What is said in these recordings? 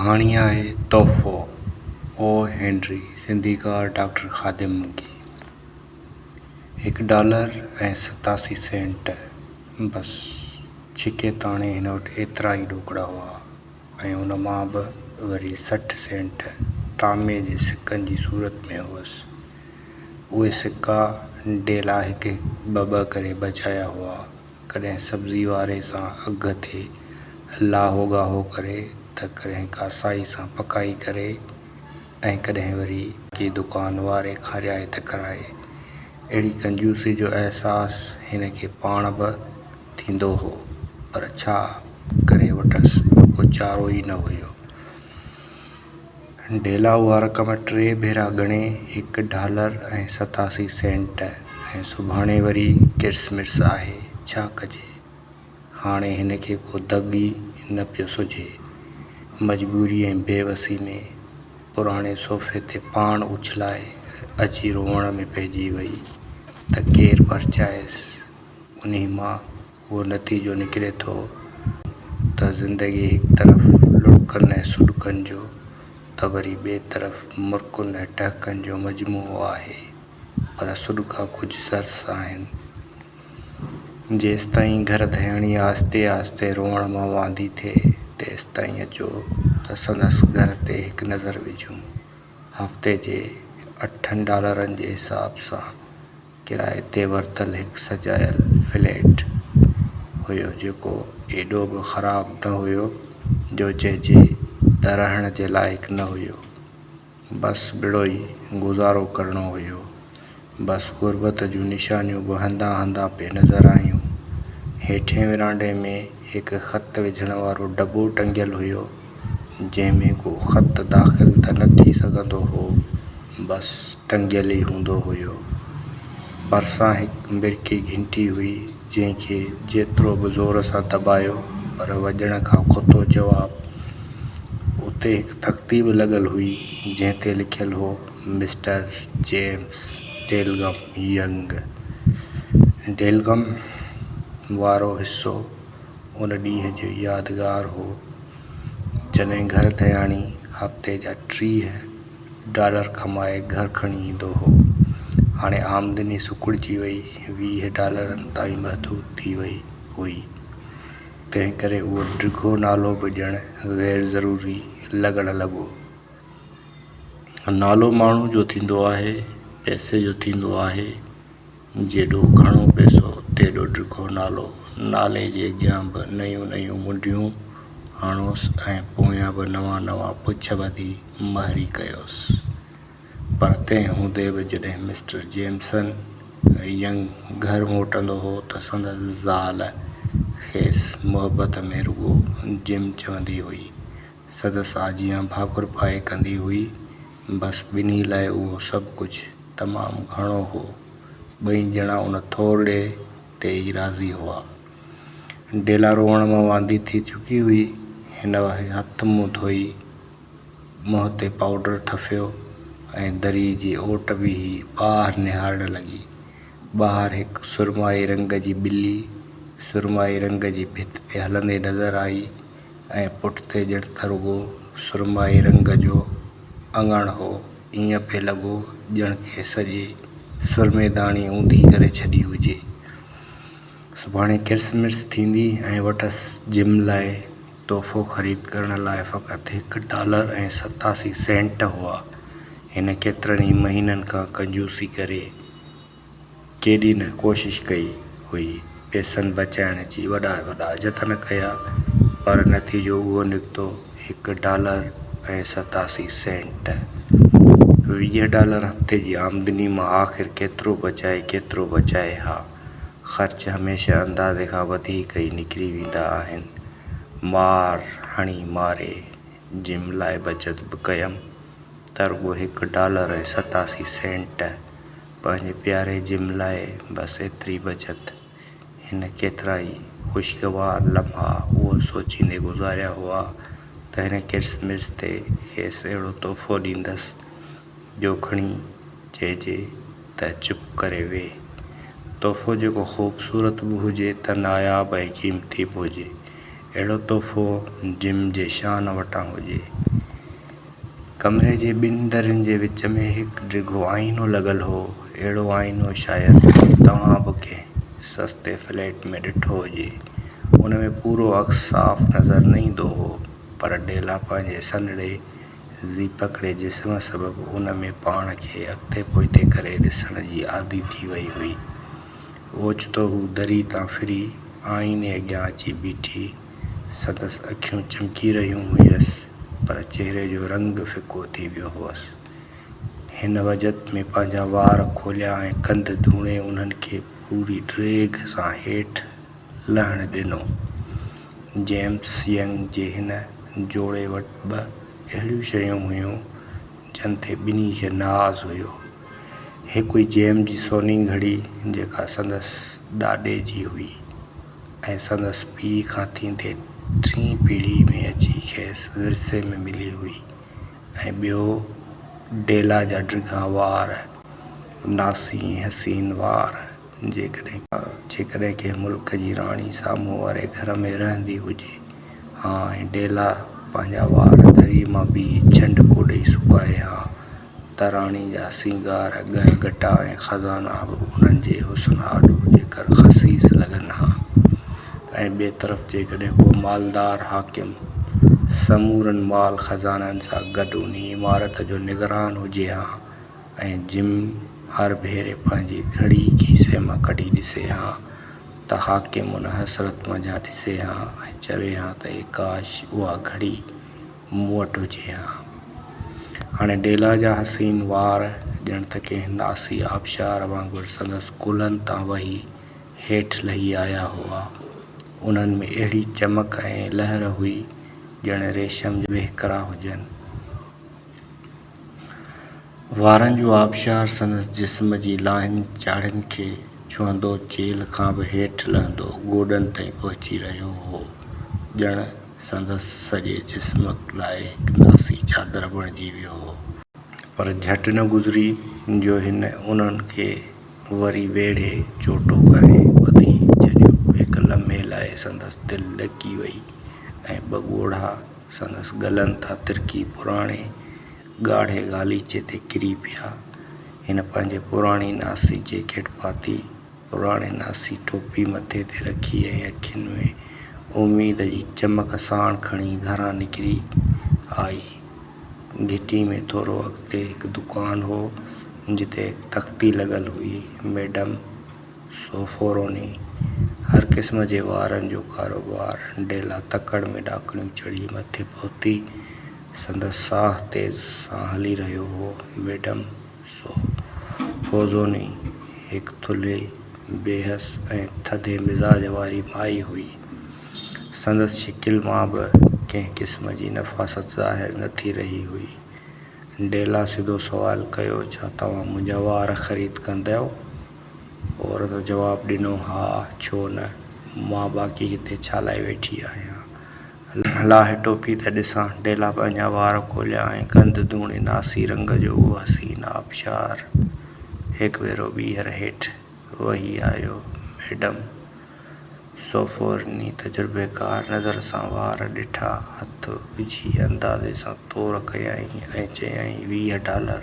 ڪهاڻي آهي تحفو، او هينري، سنڌيڪار ڊاڪٽر خادم منگي. هڪ ڊالر ۽ 87 سينٽ بس ڇڪي تاڻي هن وٽ ايترا ئي ڏوڪڙا هئا ۽ ان مان به وري 60 سينٽ ٽامي جي سڪن جي صورت ۾ هئس. اهي سڪا ڊيلا هڪ هڪ ٻه ٻه ڪري بچايا هئا. ڪڏهن سبزي واري سان اگهه تي لاهو گاهو ڪري ته ڪڏهن ڪاسائي سان پڪائي ڪري ۽ ڪڏهن وري ڪي دڪان واري کان رعايت ڪرائي. اهڙي ڪنجوسي جو احساس هن کي پاڻ به ٿيندو هو پر ڇا ڪري وٽس ٻيو ڪو چارو ئي نه هيو. ڊيلا اها رقم ٽي ڀيرا ڳڻي، هڪ ڊالر ۽ 87 سينٽ ۽ سڀاڻي وري ڪرسمس آهي، ڇا ڪجي؟ هاڻي هن کي ڪو دڳ ئي نه پيو سجهي. مجبوري ۽ بي وسي ۾ پراڻي صوفي تي پاڻ اڇلائي اچي روئڻ ۾ پئجي وئي ته ڪير پرچائيس؟ انهي مان اهو نتيجو نڪري ٿو ته زندگي هڪ طرف لڙڪن ۽ سڏڪن جو ته وري ٻئي طرف مرڪن ۽ ٽهڪن جو مجموعو آهي، پر سڏڪا ڪجهه سرس آهن. جيستائين گهر ڌياڻي آهستي آهستي روئڻ مان واندي ٿئي، تيستائين اچو ته سندس گهر تي هڪ نظر وجهون. هفتي جي اٺن ڊالرن جي حساب سان ڪرائي تي ورتل هڪ سجايل فليٽ هيو جيڪو ايڏو به خراب نه هيو جو چئجي ته رهڻ جي لائق نه هيو. بس ٻڙوئي گذارو ڪرڻو هيو. بس غربت جون نشانيون به هنڌان هنڌان پئي نظر آيون. هيٺين ورانڊي ۾ هڪ خط وجهڻ وارو ڊٻو ٽنگيل هيو. جنهن ۾ ڪو خط داخل ته نه ٿي سگهندو هو، بس ٽنگيل ئي هوندو هيو. ڀرسان هڪ مرڪي گهنٽي هئي، جنهن کي جيترو به زور سان دٻايو، پر وڄڻ کان کتو جواب. اتي هڪ تختي به لڳل هئي، جنهن تي لکيل هو، مسٽر جيمس ڊيلگم ينگ. ڊيلگم وارو حصو ان ڏينهن جو يادگار هو، جڏهن گهر ڌياڻي هفتي جا 30 ڊالر ڪمائي گهر کڻي ايندو هو. هاڻي آمدني سڪڙجي وئي، 20 ڊالرن تائين محدود ٿي وئي هئي. تنهن ڪري اهو ڊگهو نالو به ڄڻ غير ضروري لڳڻ لڳو. نالو ماڻهو جو ٿيندو آهي، پئسي جو ٿيندو آهي. جيڏو گهڻو پئسو، تيڏو ڊگهو نالو. نالي جي اڳيان به نيون نيون منڍيون هڻوس ۽ پويان به نوان نوان پڇ ٻڌي مهري ڪيوس. پر تنهن هوندي به جڏهن مسٽر جيمسن ينگ گهر موٽندو هو ته سندس زال کيس محبت ۾ رڳو جم چوندي هئي. سندس آجيان ڀاڪر پائي ڪندي هئي. بس ٻنهي لاء اهو سڀ ڪجهه تمام گهڻو هو. ٻئي ڄڻا ان ٿورڙي تي ئي راضي هئا. ڊيلا روئڻ مان واندي ٿي چڪي هئي. هن هٿ منهن ڌوئي منهن تي پائوڊر ٿڦيو ۽ دريء جي اوٽ بيهي ٻاهر نهارڻ لڳي. ٻاهر هڪ سرمائي رنگ جي ٻلي سرمائي رنگ جي ڀت تي هلندي نظر آئي. ۽ پٺتي ڄڻ ته رڳو سرمائي رنگ جو اڱڻ هو. ائين پئي لڳو ڄڻ ڪنهن سڄي سرميداڻي اونڌي ڪري ڇڏي هجي. سڀاڻي ڪرسمس ٿيندي ۽ وٽس جم لاء تحفو خريد ڪرڻ لاء فقط هڪ ڊالر ۽ 87 سينٽ هئا. هن ڪيترن ئي مهينن کان ڪنجوسي ڪري ڪيڏي نه ڪوشش ڪئي هئي، پئسن بچائڻ جي وڏا وڏا جتن ڪيا، پر نتيجو اهو نڪتو هڪ ڊالر ۽ 87 سينٽ. 20 ڊالر هفتي جي آمدني مان آخر ڪيترو بچائي ڪيترو بچائي ها. خرچ هميشه اندازي کان وڌيڪ ئي نڪري ويندا آهن. مار هڻي ماري جم لاء بچت به ڪيم ته رڳو هڪ ڊالر ۽ 87 سينٽ. پنهنجي پياري جم لاء بس ايتري بچت. هن ڪيترائي خوشگوار لمحا اهو سوچيندي گذاريا هئا ته هن ڪرسمس تي کيس اهڙو تحفو ڏيندس جو کڻي چئجي ته چپ ڪري ويهه. تحفو جيڪو خوبصورت به هجي ته ناياب ۽ قيمتي به هجي. اهڙو تحفو جم جي شان وٽان هجي. ڪمري جي ٻن درين جي وچ ۾ هڪ ڊگهو آئينو لڳل هو. اهڙو آئينو شايد توهان به ڪنهن سستي فليٽ ۾ ڏٺو هجي. ان ۾ پورو عڪس صاف نظر نه ايندو هو، پر ڊيلا پنهنجي سنهڙي زيپڪڙي جسم سبب ان ۾ پاڻ کي اڳتي پوئتي ڪري ڏسڻ جي عادي ٿي وئي هئي. اوچتو هوء دري تان ڦري آئيني اڳيان اچي بيٺي. سندس اکيون چمڪي رهيون هيس، پر چهري جو رنگ ڦڪو ٿي ويو هئس. هن وجد ۾ پنهنجا وار کوليا ۽ ڪنڌ ڌوڻي انهن کي پوري ڊيگهه سان هيٺ لهڻ ڏنو. جيمس ينگ جي هن جوڙي وٽ ٻه اهڙيون شيون هيون، جن تي ٻنهي کي ناز هيو. هڪ هئي جيمس جي سوني گهڙي، جيڪا سندس ڏاڏي جي هئي ۽ سندس پيء کان ٿيندي ٽين پيڙهي ۾ اچي کيس ورثي ۾ ملي هئي ۽ ٻيو ڊيلا جا ڊگها وار، ناسي ۽ حسين وار. جيڪڏهن جيڪڏهن ڪنهن ملڪ جي راڻي سامهون واري گهر ۾ رهندي هجي ها ۽ ڊيلا پنهنجا وار دريء مان بيهي ڇنڊڪو ڏئي سڪائي ها ته راڻي جا سينگار، ڳهه ڳٽا ۽ خزانا به انهن جي حسن آڏو جيڪر خسيس لڳن ها ۽ ٻئي طرف جيڪڏهن ڪو مالدار حاڪم سمورن مال خزانن سان گڏ انهي عمارت جو نگران هجي ها ۽ جم هر ڀيري پنهنجي گهڙي کيسي مان ڪڍي ڏسي ها ته حاڪم ان حسرت منجهان ڏسي ها ۽ چوي ها ته اي ڪاش اها گهڙي مون وٽ هجي ها. هاڻي ڊيلا جا حسين وار ڄڻ ته ڪنهن ناسي آبشار وانگر سندس ڪلهن تان وهي هيٺ لهي آيا هئا. انهن ۾ اهڙي چمڪ ۽ لهر هئي ڄڻ ريشم جا وهڪرا هجن. وارن جو آبشار سندس جسم جي لاهين چاڙهين کي ڇهندو چيلهه کان به هيٺ لهندو گوڏن تائين پهچي رهيو هو. ڄڻ سندس سڄي جسم لاء هڪ ناسي چادر بڻجي ويو هو. پر جهٽ نه گذري جو هن انهن کي وري ويڙهي چوٽو ڪري ٻڌي ڇڏيو. هڪ لمحي لاء سندس دل ڏڪي وئي ۽ ٻه ڳوڙها سندس ڳلن تان ترڪي پراڻي ڳاڙهي غاليچي تي ڪري پيا. هن پنهنجي پراڻي ناسي جيڪيٽ پاتي، پراڻي ناسي ٽوپي مٿي تي رکي ۽ اکين ۾ اميد جي چمڪ ساڻ کڻي گهران نڪري آئي. گهٽي ۾ ٿورو اڳتي هڪ دڪان هو، جتي هڪ تختي لڳل هئي، ميڊم سوفوروني، هر قسم جي وارن جو ڪاروبار. ڊيلا تڪڙ ۾ ڏاڪڻيون چڙهي مٿي پهتي. سندس ساهه تيز سان هلي رهيو هو. ميڊم سوفوزوني هڪ ٿلهي، بي حس ۽ ٿڌي مزاج واري مائي هئي. سندس شڪل مان به ڪنهن قسم جي نفاست ظاهر نه ٿي رهي هئي. ڊيلا سڌو سوال ڪيو، ڇا توهان منهنجا وار خريد ڪندؤ؟ عورت جواب ڏنو، ها، ڇو نه؟ مان باقي هتي ڇا لاء ويٺي آهيان؟ لاهه ٽوپي ته ڏسان. ڊيلا پنهنجا وار کوليا ۽ ڪنڌ ڌوڻي ناسي رنگ جو اهو حسين آبشار هڪ ڀيرو ٻيهر هيٺ وهي آيو. ميڊم سوفورني تجربيڪار نظر سان وار ڏٺا، هٿ وجهي اندازي سان تور ڪيائين ۽ چيائين، 20 ڊالر.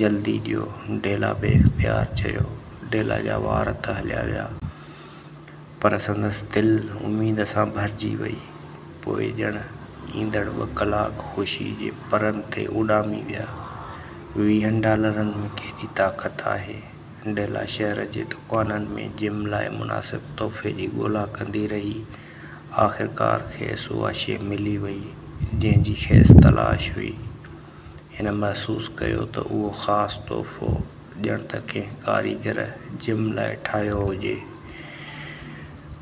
جلدي ڏيو. ڊيلا بي اختيار چيو. ڊيلا جا وار ته هليا ويا، پر سندس دل اميد سان ڀرجي وئي. پوء ڄڻ ايندڙ ٻه ڪلاڪ خوشيء جي پرن تي اڏامي ويا. ويهن ڊالرن ۾ ڪيڏي طاقت آهي. ڊيلا شهر جي دڪانن ۾ جم لاء مناسب تحفي جي ڳولا ڪندي رهي. آخرڪار کيس اها شيء ملي وئي، جنهن جي کيس تلاش هئي. هن محسوس ڪيو ته اهو خاص تحفو ڄڻ ته ڪنهن ڪاريگر جم لاء ٺاهيو هجي.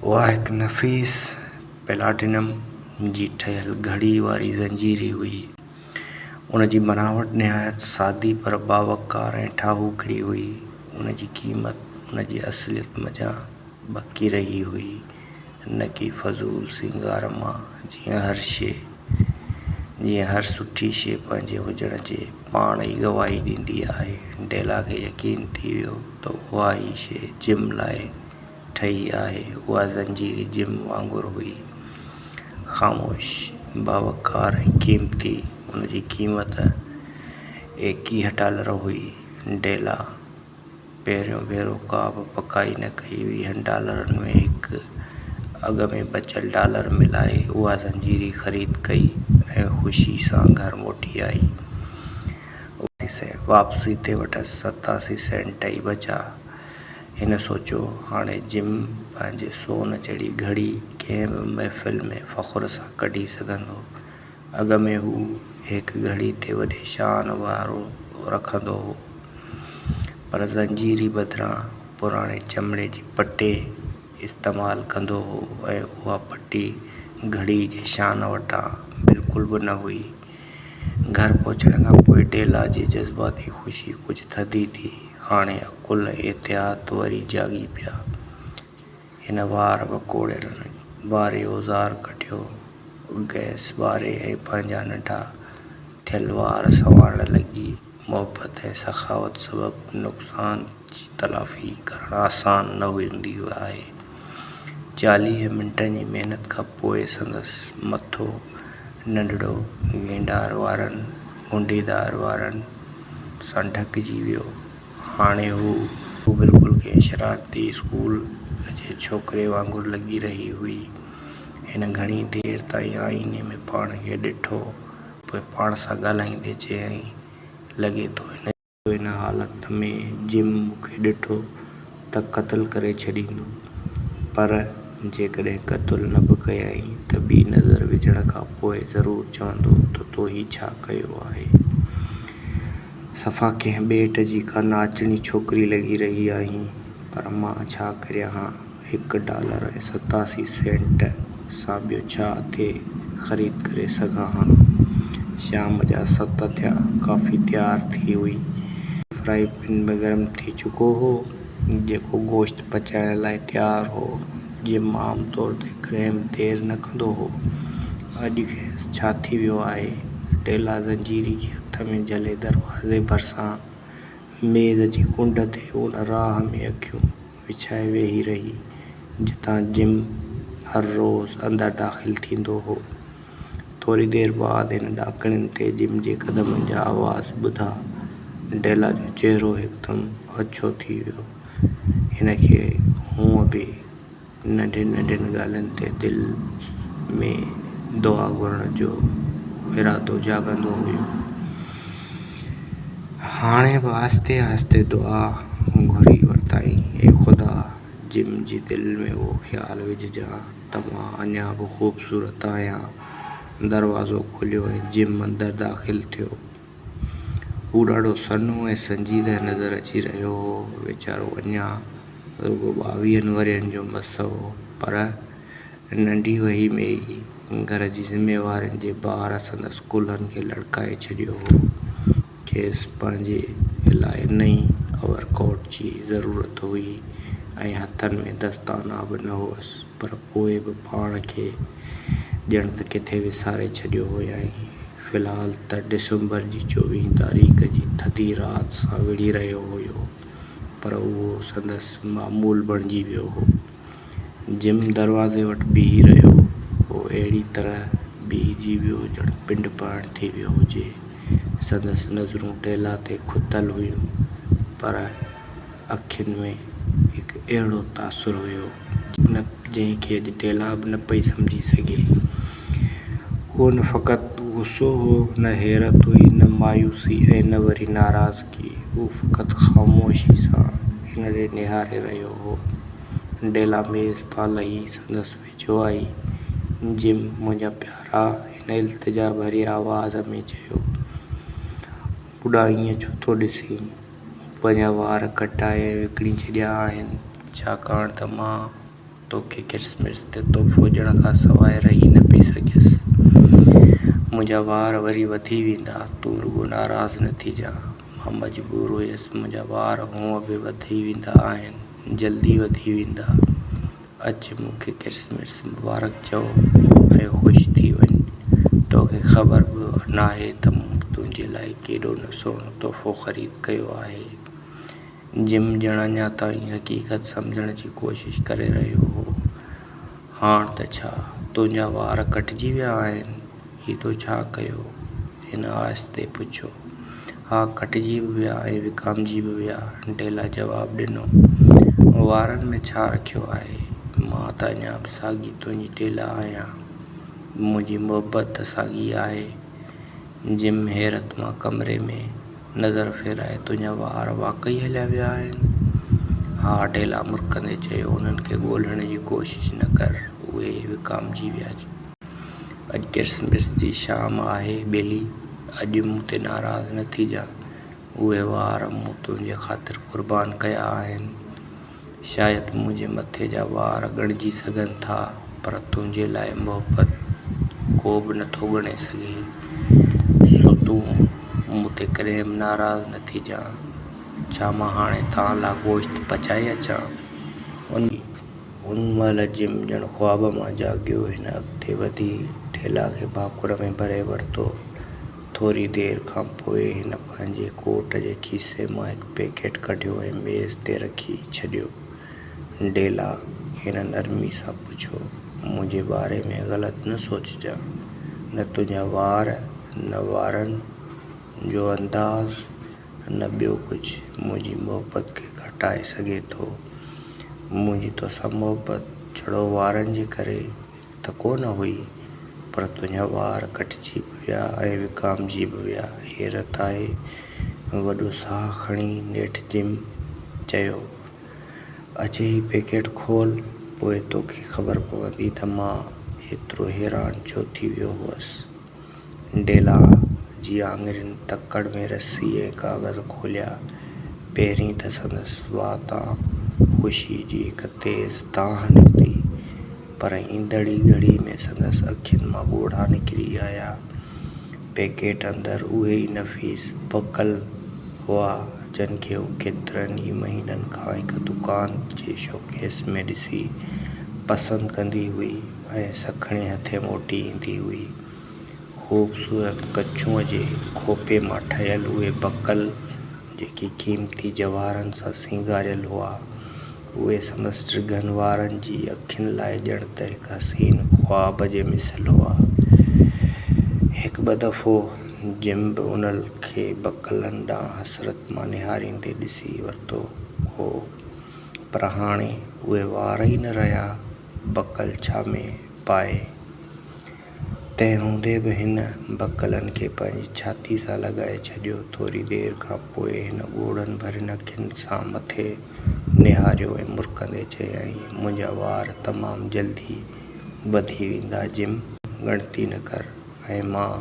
اها هڪ نفيس پلاٽينم جي ٺهيل گهڙي واري زنجيري هئي. ان جي بناوٽ نهايت سادي پر باوقار ۽ ٺاهوڪڙي هئي. ان جي قيمت ان جي اصليت منجهان ٻهڪي رهي هئي. نه ڪي فضول سينگار مان، جيئن هر شيء، جيئن هر سٺي شيء پنهنجي هجڻ جي پاڻ ئي گواهي ڏيندي آهي. ڊيلا کي يقين ٿي ويو ته اها ئي شيء جم لاء ٺهي آهي. اها زنجيري جم وانگر هئي. خاموش، باوقار ۽ قيمتي. ان جي قيمت 21 ڊالر هئي. ڊيلا پهريون ڀيرو ڪا به پڪائي نه ڪئي. ويهن ڊالرن ۾ هڪ اڳ ۾ بچيل ڊالر ملائي اها زنجيري خريد ڪئي ۽ خوشي سان گهر موٽي آئي. واپسي تي وٽس 87 سينٽ ئي بچا. هن سوچيو، هاڻي جم پنهنجي سون جهڙي گهڙي ڪنهن به محفل ۾ فخر سان ڪڍي سگهندو. اڳ ۾ هو هڪ گهڙي تي وڏي شان وارو رکندو هو، پر زنجيري بدران پراڻي چمڙي جي پٽي استعمال ڪندو هو ۽ اها پٽي گهڙي جي شان وٽان بلڪل به نه هئي. گهر پهچڻ کان پوء ڊيلا جي جذباتي خوشي ڪجهه ٿڌي ٿي. هاڻي عقل ۽ احتياط وري جاڳي پيا. هن وار وڪوڙڻ واري اوزار ڪڍيو، گئس ٻاري ۽ پنهنجا ننڍا ٿيل وار سنوارڻ لڳي. محبت ۽ سخاوت سبب نقصان جي تلافي ڪرڻ آسان نه هوندي آهي. 40 منٽن جي محنت کان پوء سندس مٿو ننڍڙو گينڊار وارن گهنڊيدار وارن سان ڍڪجي ويو. هاڻي هوء بلڪل ڪنهن شرارتي اسڪول جي ڇوڪري وانگر لڳي رهي هئي. هن گهڻي دير تائين آئيني ۾ پاڻ کي ڏٺو. پوء پاڻ سان ڳالهائيندي چيائين، لڳي ٿو هن حالت ۾ جم مون کي ڏٺو ته قتل ڪري ڇڏيندو. پر جيڪڏهن قتل نه به ڪيائين ته ٻي نظر وجهڻ کان پوء ضرور چوندو ته تو هي ڇا ڪيو آهي؟ صفا ڪنهن ٻيٽ جي ڪا ناچڻي ڇوڪري لڳي رهي آهين. پر مان ڇا ڪريان ها؟ هڪ ڊالر ۽ 87 سينٽ سان ٻيو ڇا ٿي خريد ڪري سگهان ها؟ شام جا ست ٿيا. ڪافي تيار ٿي هئي. فرائي پين به گرم ٿي چڪو هو، جيڪو گوشت پچائڻ لاء تيار هو. جم عام طور تي ڪڏهن به دير نه ڪندو هو. اڄ کيس ڇا ٿي ويو آهي؟ ڊيلا زنجيري کي هٿ ۾ جهلي دروازي ڀرسان ميز جي ڪنڊ تي ان راهه ۾ اکيون وڇائي ويهي رهي، جتان جم هر روز اندر داخل ٿيندو هو. ٿوري دير بعد هن ڏاڪڻين تي جم جي قدمن جا آواز ٻڌا. ڊيلا جو چهرو هڪدم اڇو ٿي ويو. هن کي هونء به ننڍين ننڍين ڳالهين تي دل ۾ دعا گهرڻ جو ارادو جاڳندو هيو. هاڻي به آهستي آهستي دعا گهري ورتائين، اي خدا! جم جي دل ۾ اهو خيال وجهجان ته مان اڃا به خوبصورت آهيان. دروازو کليو ۽ جم اندر داخل ٿيو. هو ڏاڍو سنهو ۽ سنجيده نظر اچي رهيو هو. ويچارو اڃا رڳو ٻاويهن ورهين جو مس هو، پر ننڍي وهي ۾ ئي گهر جي ذميوارين جي بار سندس ڪلهن کي لڙڪائي ڇڏيو هو. کيس پنهنجي لاء نئين اوور ڪوٽ جي ضرورت هئي ۽ هٿن ۾ دستانا به نه هئس، پر پوء به پاڻ کي ڄڻ ته ڪٿي وساري ڇڏيو هيائين. في الحال ته ڊسمبر جي چوويهين تاريخ جي ٿڌي رات سان وڙهي رهيو هيو، پر اهو سندس معمول بڻجي ويو هو. جم دروازي وٽ بيهي رهيو هو. اهڙي طرح بيهجي ويو ڄڻ پنڊ پهڻ ٿي ويو هجي. سندس نظرون ڊيلا تي کتل هيون، پر اکين ۾ هڪ اهڙو تاثر هيو، جنهن کي اڄ ڊيلا به نه پئي سمجهي سگهي. اهو نه فقط غصو هو، نه حيرت هئي، نه مايوسي ۽ نه وري ناراضگي. هو فقط خاموشي سان هن ڏي نهاري رهيو هو. ڊيلا ميز تان لهي سندس ويجهو آئي. جم، منهنجا پيارا! هن التجا ڀريي آواز ۾ چيو. مون ڏانهن ائين ڇو ٿو ڏسين؟ مون پنهنجا وار ڪٽائي ۽ وڪڻي ڇڏيا آهن، ڇاڪاڻ ته مان توکي ڪرسمس تي تحفو ڏيڻ کان سواء رهي نه پئي سگهيس. منهنجا وار وري وڌي ويندا، تون رڳو ناراض نه ٿجان. مان مجبور هيس. منهنجا وار هونء به وڌي ويندا آهن، جلدي وڌي ويندا. اچ مون کي ڪرسمس مبارڪ چئو ۽ خوش ٿي وڃ. توکي خبر به ناهي ته مون تنهنجي لاء ڪيڏو نه سهڻو تحفو خريد ڪيو آهي. جم ڄڻ اڃا تائين حقيقت سمجهڻ جي ڪوشش ڪري رهيو هو. هاڻ ته ڇا؟ تنهنجا وار ڪٽجي ويا آهن؟ هي تو ڇا ڪيو؟ هن آهستي پڇيو. ها، ڪٽجي به ويا ۽ وڪامجي به ويا. ڊيلا جواب ڏنو. وارن ۾ ڇا رکيو آهي؟ مان ته اڃا به ساڳي تنهنجي ڊيلا آهيان. منهنجي محبت ته ساڳي آهي. جم حيرت مان ڪمري ۾ نظر ڦيرائي، تنهنجا وار واقعي هليا ويا آهن؟ ها، ڊيلا مرڪندي چيو، انهن کي ڳولڻ جي ڪوشش نه ڪر، اهي وڪامجي ويا. اڄ ڪرسمس جي شام آهي ٻيلي، اڄ مون تي ناراض نه ٿيجان، اهي وار مون تنهنجي خاطر قربان ڪيا آهن. شايد منهنجي مٿي جا وار ڳڻجي سگهن ٿا، پر تنهنجي لاء محبت ڪو به نٿو ڳڻي سگهي. سو تون مون تي ڪڏهن به ناراض نه ٿيجان. ڇا مان هاڻي توهان لاء گوشت پچائي اچان؟ ان مهل جم ڄڻ خواب مان جاڳيو. هن اڳتي وڌي ڊيلا کي ڀاڪر ۾ ڀري ورتو. ٿوري دير کان پوء هن پنهنجي ڪوٽ جي کيسي مان هڪ پيڪيٽ ڪڍيو ۽ ميز تي رکي ڇڏيو. ڊيلا، هن نرمي سان پڇيو، منهنجي باري ۾ غلط نه سوچجان. نه تنهنجا وار، نه وارن جو انداز، نه ٻيو ڪجهه منهنجي محبت کي گهٽائي سگهي ٿو. منهنجي توسان محبت ڇڙو وارن جي ڪري ته ڪو نه هئي، پر تنهنجا وار ڪٽجي به ويا ۽ وڪامجي به ويا. حيرت آهي. وڏو ساهه کڻي نيٺ جم چيو، اچ هي پيڪيٽ کول، پوء توکي خبر پوندي ته مان ايترو حيران ڇو ٿي ويو هئس. ڊيلا جي آڱرين تڪڙ ۾ رسي ۽ ڪاغذ کوليا. پهرين ته سندس واتان خوشيء جي هڪ تيز دانهن نڪتي، پر ايندڙ ئي گهڙيء ۾ سندس اکين مان ڳوڙها نڪري آيا. پيڪيٽ اندر اهي ئي نفيس بڪل هئا، جن کي هو ڪيترن ئي مهينن کان هڪ دڪان جي شوڪيس ۾ ڏسي پسند ڪندي هئي. ۽ سکڻي هٿين موٽي ايندي هئي. خوبصورت ڪڇونء جي کوپي مان ٺهيل اهي بڪل، جيڪي قيمتي جواهرن سان سينگاريل هئا، اهي سندس ڊگهن وارن جي اکين لاء ڄڻ ته هڪ حسين خواب جي مثل هئا. هڪ ٻه دفعو جم به انهن کي بڪلن ڏانهن حسرت مان نهاريندي ڏسي ورتو هو، پر هاڻي اهي وار ئي نه رهيا. بڪل ڇا ۾ پائي. تنهن هوندي به هن بڪلن کي پنهنجي ڇاتي سان لڳائي ڇڏيو. ٿوري دير کان پوء هن ڳوڙهن ڀرين اکين سان مٿي نهاريو ۽ مرڪندي چيائين، منهنجا وار تمام جلدي وڌي ويندا جم، ڳڻتي نه ڪر ۽ مان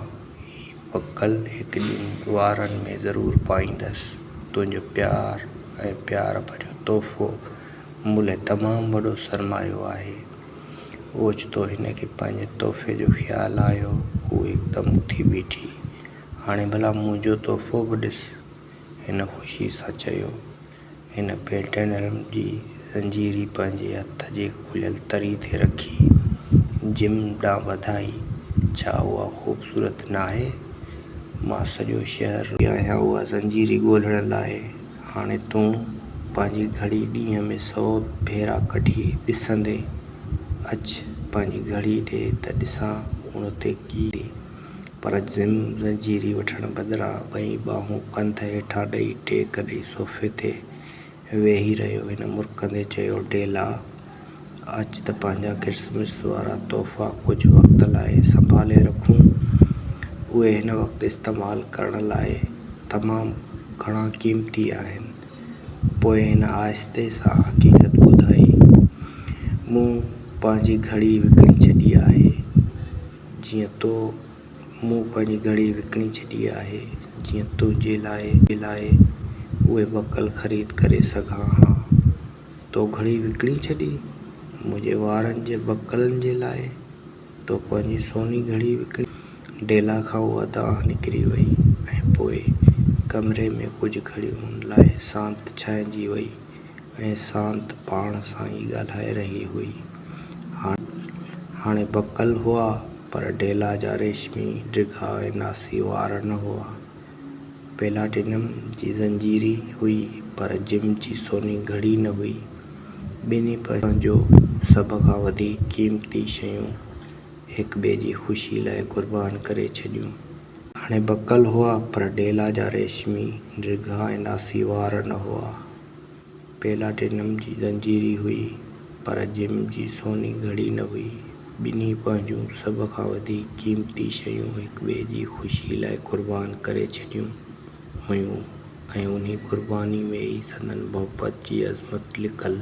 هي بڪل هڪ ڏينهن وارن ۾ ضرور پائيندس. تنهنجو پيار ۽ پيار ڀريو تحفو مون لاء تمام وڏو سرمايو آهي. اوچتو هن کي پنهنجي تحفي جو خيال آيو. هوء هڪدم اٿي بيٺي. هاڻي ڀلا منهنجو تحفو به ڏس. هن خوشيء سان چيو. هن پيٽينم جي زنجيري پنهنجي هٿ جي کليل تري تي رکي جم ڏانهن وڌائي. ڇا اها خوبصورت ناهي؟ مان سڄو شهر رلي آهيان اها زنجيري ڳولڻ لاء. هاڻي تون پنهنجي گهڙي ڏينهن ۾ سئو ڀيرا ڪڍي ڏسندين. اچ، پنهنجي گهڙي ڏي ته ڏسان ان تي ڪي. پر جم زنجيري وٺڻ بدران ٻئي ٻانهون ڪنڌ هيٺان ڏئي ٽيڪ ڏئي صوفي تي ويهي رهيو. هن مرڪندي چيو، ڊيلا! اچ ته پنهنجا ڪرسمس وارا تحفا ڪجهه وقت لاء سنڀالي رکون. اهي هن وقت استعمال ڪرڻ لاء تمام گهڻا قيمتي آهن. پوء هن آهستي سان حقيقت ٻڌائي، مون پنهنجي گهڙي وڪڻي ڇڏي آهي، جيئن تو مون پنهنجي گهڙي وڪڻي ڇڏي آهي، جيئن تنهنجي لاء اهي بڪل خريد ڪري سگهان ها. تو گهڙي وڪڻي ڇڏي؟ منهنجي وارن جي بڪلن جي لاء تو پنهنجي سوني گهڙي وڪڻي؟ ڊيلا کان اها دانهن نڪري وئي ۽ پوء ڪمري ۾ ڪجهه گهڙين لاء سانت ڇانئجي وئي ۽ سانت پاڻ سان ئي ڳالهائي رهي هئي. هاڻي بڪل هئا، پر ڊيلا جا ريشمي، ڊگها ۽ ناسي وار نه هئا. پلاٽينم جي زنجيري هئي پر جم جي سوني گهڙي نه هئي. ٻنهي پنهنجون سڀ کان وڌيڪ قيمتي شيون هڪ ٻئي جي خوشي لاء قربان ڪري ڇڏيون. هاڻي بڪل هئا پر ڊيلا جا ريشمي، ڊگها ۽ ناسي وار نه هئا. پلاٽينم جي زنجيري هئي پر جم جي سوني گهڙي نه هئي. ٻنهي پنهنجون سڀ کان وڌيڪ قيمتي شيون هڪ ٻئي جي خوشي لاء قربان ڪري ڇڏيون هيون ۽ انهي قرباني ۾ ئي سندن محبت جي عظمت لڪل